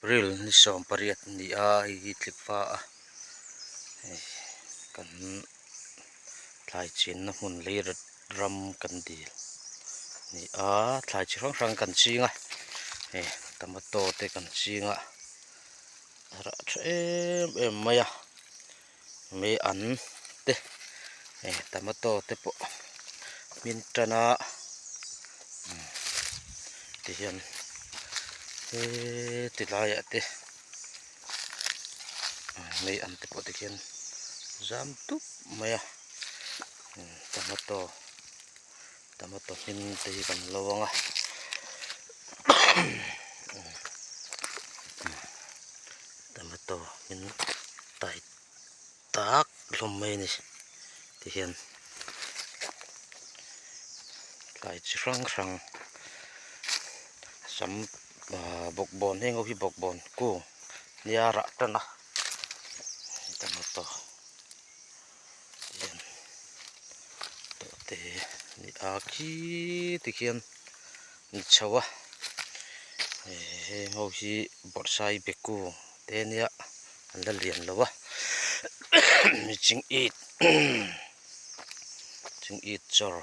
April ni 18 a ni a hei hi tlikva a hei kan thlai chinna hmun lei ram kan dil a ni a thlai chi hrang hrang kan ching a hei tomato te kan ching a a rah tha em em mai a mei an te hei tomato te pawh hmin tan a tihian heti laiah te mei an te pawh tikhian zam tup mai a tomato tomato hmin te hi kan lo ang a tomato hmin tai tak hlawm mai a ni tihian tlai chi hrang hrang sam ahh bawkbawn heng ho hi bawkbawn kung nia rah tan a tomato tihian tawhte ni a khi tikhian ni chho a heng ho hi bawrhsai be kung te nia an la lian lo a ching it ching it chawr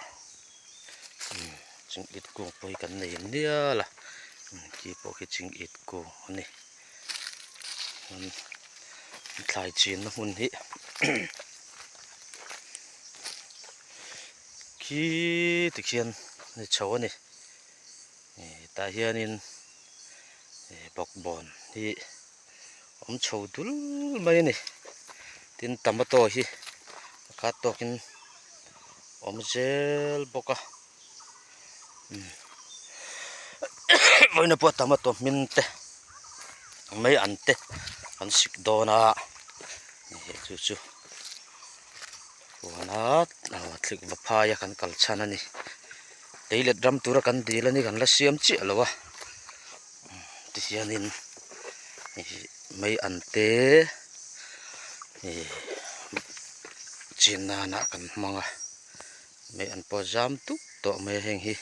ching it kung pawh hi kan nei nial a khi pawh khi ching it kung a ni thlai chinna hmun hi khi tikhian a ni chho a ni tah hianin bawkbawn hi awm chho dul mai a ni tin tomato hi a khat tawkin awm zel bawk a vawiin pawh tomato hmin te mai an te an sik dawn a hei chu chu huana thlik va phai a kan kal chhan a ni lei let ram tura kan dil a ni kan la siam chiah lo a tihianin ih mei an te ih chin nana kan hmang a mei an pawh zam tup tawh mai a heng hi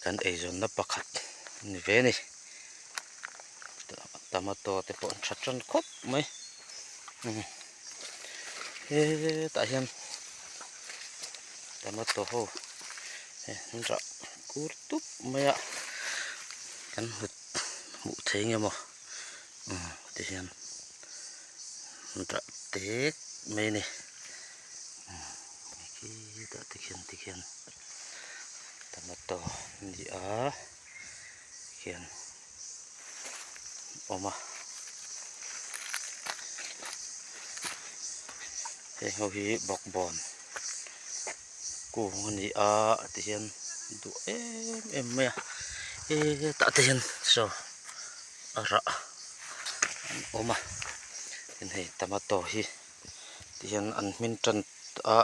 kan eizawnna pakhat a ni ve a ni tomato te pawh an tha tan khawp mai hetah hian tomato ho an rah kur tup mai a kan hmu hmuh thei nge maw tihian an rah tek mai a ni khitah te khian tikhian tomato a ni a khian awm a heng ho hi bawkbawn kung a ni a tihian duh em em mai a hetah te hian saw a rah an awm a tin hei tomato hi tihian an hmin tan a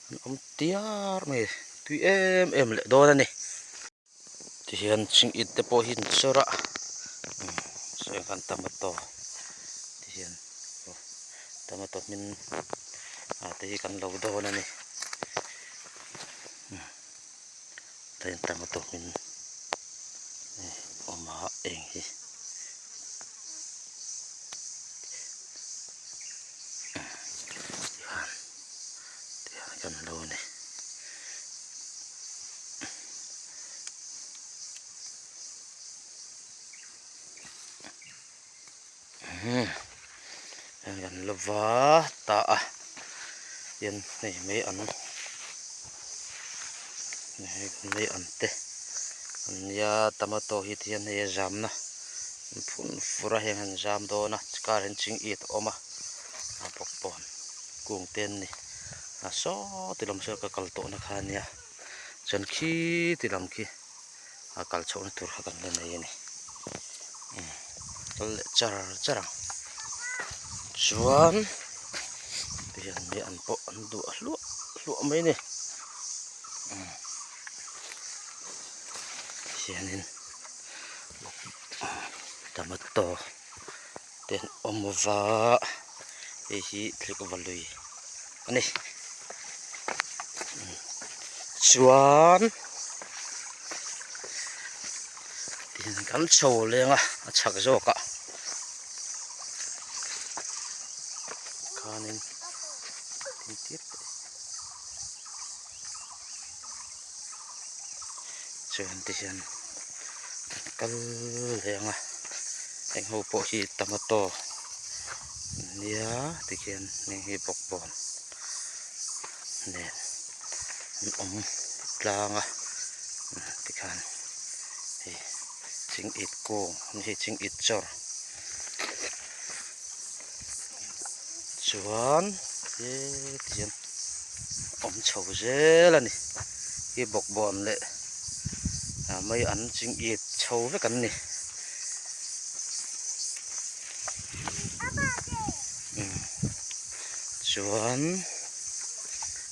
an awm tiar mai tui em em leh dawn a ni. Tihian chingit te pawh hi an chawr a sawi ang khan tomato tihian tomato hmin ah te hi kan lo dawn a ni tihian tomato hmin awm a eng hi. Tihian tihian kan lo a ni. Heng kan la va ta a hian hei mai an hei mai an te an nia tomato hi ti hian hei a zamna an phun fur a heng an zam dawn a car hian ching it a awm a a bawk pawn kung te an ni a saw ti lam saw ka kal tawhna kha a nia chuan khi ti lam khi a kal chhohna tur kha kan la nei a ni kal leh char char ang chuan tihian mi an pawh an duah hluah hluah mai a ni hianin tomato te an awm va hei hi thlikva lui a ni chuan. Tihian kan chho leng a, a chhak zawk ah khanin thil tir teh chuan tihian an kal leng a heng ho pawh hi tomato an nia tikhian heng hi bawkbawn nen an awm tlang a tikhan hei ching it kung hei ching it chawr chuan hetiang awm chho zel a ni hi bawkbawn leh mai an ching it chho vek an ni. Chuan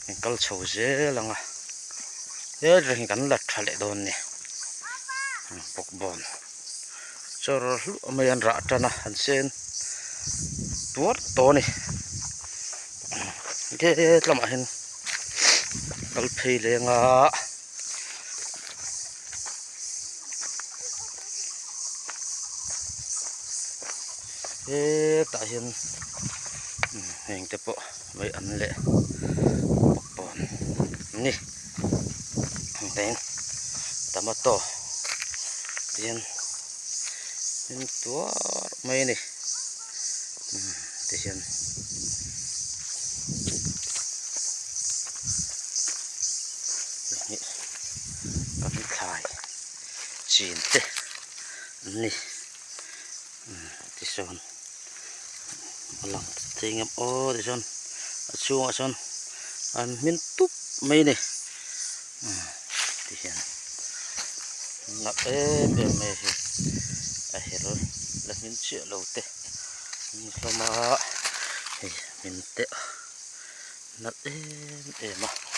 kan kal chho zel ang a helai hi kan la tha leh dawn a ni bawkbawn chawr hluah mai an rah tan a an sen tuar tawh a ni hetlamah hian kal phei leng a. Hetah hian heng te pawh mai an leh bawkbawn an ni heng tomato tihian hnim tuar mai a ni tihian. Kan thlai chin te an ni. Tichuan a lang thei ngam aw tichuan a chhungah chuan an hmin tup mai a ni tihian nalh em em mai a hei a her la hmin chiah lo te an ni hlawm a hei hmin te nalh em em a.